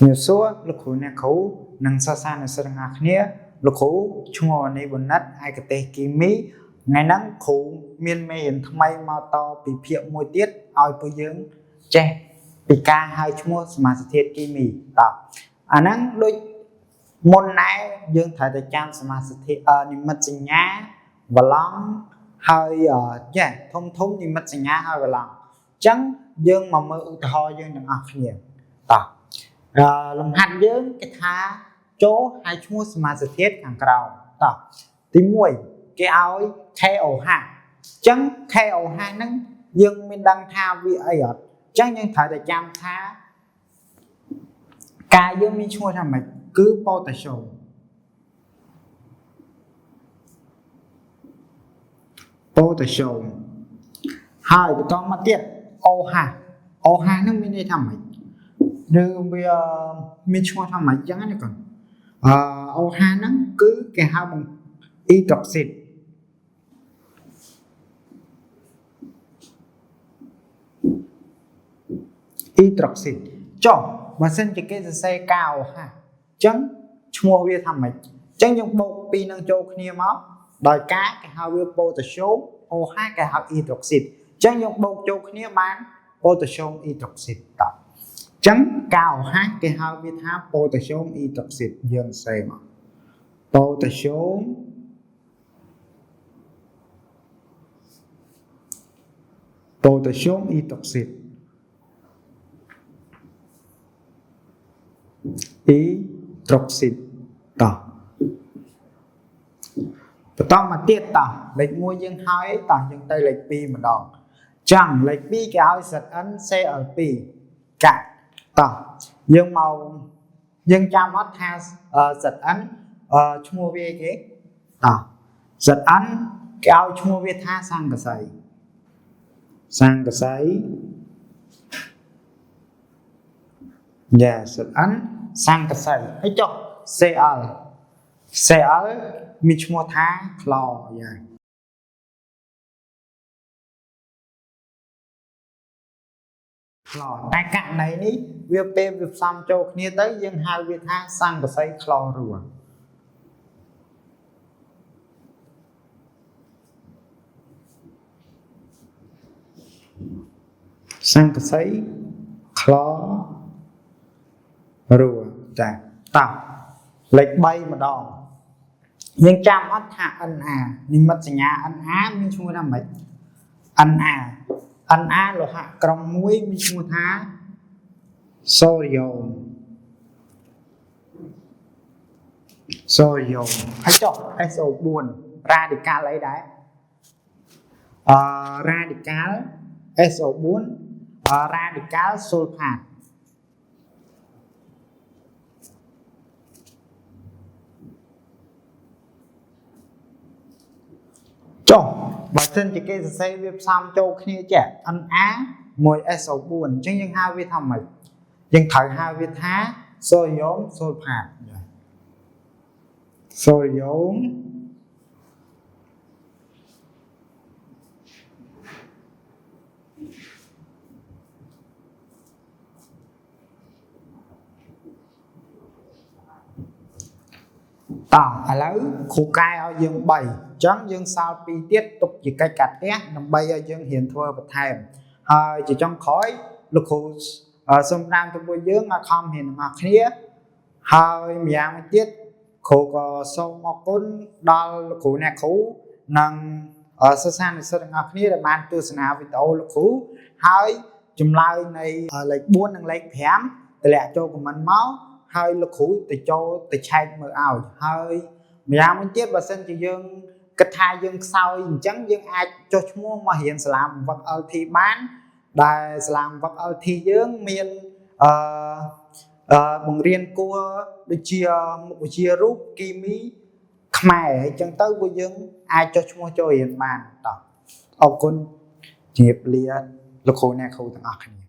ជំរាបសួរលោកគ្រូអ្នកគ្រូនិងសិស្សានុសិស្សទាំងអស់គ្នាលោកគ្រូឈ្មោះនីវណ្ណិតឯកទេសគីមីថ្ងៃហ្នឹងគ្រូមានមេរៀនថ្មីមកតពីភាគមួយទៀតឲ្យពួកយើងចេះពីការហៅឈ្មោះសមាសធាតុគីមីតោះអាហ្នឹងដូចមុនណែយើងត្រូវតែចាំសមាសធាតុនិមិត្តសញ្ញាវឡង់ហើយចេះធំធំនិមិត្តសញ្ញាហើយវឡង់អញ្ចឹងយើងមកមើលឧទាហរណ៍យើងទាំងអស់គ្នាតោះ លំហាត់យើងគេថាចូលហៅឈ្មោះសមាសធាតុខាងក្រោមតោះទី1គេឲ្យ KOH អញ្ចឹង KOH ហ្នឹងយើងមានដឹងថាវាអីអត់អញ្ចឹងយើងត្រូវតែចាំថាកាយយើងមានឈ្មោះថាម៉េចគឺប៉ូតាស្យូមប៉ូតាស្យូមហើយបន្តមកទៀត OH OH ហ្នឹងមានន័យថាម៉េចឬវាមានឈ្មោះថាម៉េចចឹងណាកូនអឺ OH ហ្នឹងគឺគេហៅបងអ៊ីដ្រុកស៊ីតអ៊ីដ្រុកស៊ីតចុះបើសិនជាគេសរសេរ KOH អញ្ចឹងឈ្មោះវាថាម៉េចអញ្ចឹងយើងបូកពីរនឹងចូលគ្នាមកដោយការគេហៅវាប៉ូតាស្យូម OH គេហៅអ៊ីដ្រុកស៊ីតអញ្ចឹងយើងបូកចូលគ្នាបានប៉ូតាស្យូមអ៊ីដ្រុកស៊ីតតោះចឹងកៅហាស់គេហៅវាថាប៉ូតាស្យូមអ៊ីដ្រុកស៊ីតយើងសេមកប៉ូតាស្យូមប៉ូតាស្យូមអ៊ីដ្រុកស៊ីតអ៊ីដ្រុកស៊ីតតោះបន្តមកទៀតតោះលេខ1យើងហើយតោះយើងទៅលេខ2ម្ដងចឹងលេខ2គេឲ្យ ZnCl2 កាក់តោះយើងមកយើងចាំអត់ថា ZN ឈ្មោះវាគេតោះ ZN គេឲ្យឈ្មោះវាថាសង្កសីសង្កសីយ៉ា ZN សង្កសីហើយចុះ CL CL មានឈ្មោះថាក្លយ៉ាក្លតែករណីនេះវាពេលវាផ្សំចូលគ្នាទៅយើងហៅវាថាសង្កសីក្លរួសង្កសីក្លរួចាតោះលេខ3ម្ដងយើងចាំអត់ថា NA និមិត្តសញ្ញា NA មានឈ្មោះថាម៉េច NA NA លោហៈក្រុមមួយមានឈ្មោះថាសូដ្យូមសូដ្យូមហើយចុះ SO4 រ៉ាឌីកាល់អីដែរអឺរ៉ាឌីកាល់ SO4 រ៉ាឌីកាល់ស៊ុលផាតចុះបើសិនជាគេសរសេរវាផ្សំចូលគ្នាចេះ Na មួយ SO4 អញ្ចឹងយើងហៅវាថាម៉េចយើងត្រូវហៅវាថាសូដ្យូមស៊ុលផាតសូដ្យូមតោះឥឡូវគ្រូកែឲ្យយើង3អញ្ចឹងយើងសល់2ទៀតទុកជាកិច្ចការផ្ទះដើម្បីឲ្យយើងរៀនធ្វើបន្ថែមហើយជាចុងក្រោយលោកគ្រូសូមតាមទៅពួកយើងឲ្យខំរៀនទាំងអស់គ្នាហើយម្យ៉ាងមួយទៀតគ្រូក៏សូមអរគុណដល់លោកគ្រូអ្នកគ្រូនិងសិស្សានុសិស្សទាំងអស់គ្នាដែលបានទស្សនាវីដេអូលោកគ្រូហើយចម្លើយនៃលេខ4និងលេខ5តម្លាក់ចូល comment មកហើយលោកគ្រូទៅចូលទៅឆែកមើលឲ្យហើយម្យ៉ាងមួយទៀតបើសិនជាយើងគិតថាយើងខ្សោយអញ្ចឹងយើងអាចចុះឈ្មោះមករៀនសាលាបង្វឹក LT បានដែលសាលាបង្វឹក LT យើងមានអឺអឺបង្រៀនគួរដូចជាមុខវិជ្ជារូបគីមីខ្មែរអញ្ចឹងទៅពួកយើងអាចចុះឈ្មោះចូលរៀនបានតោះអរគុណជំរាបលាលោកគ្រូអ្នកគ្រូទាំងអស់គ្នា។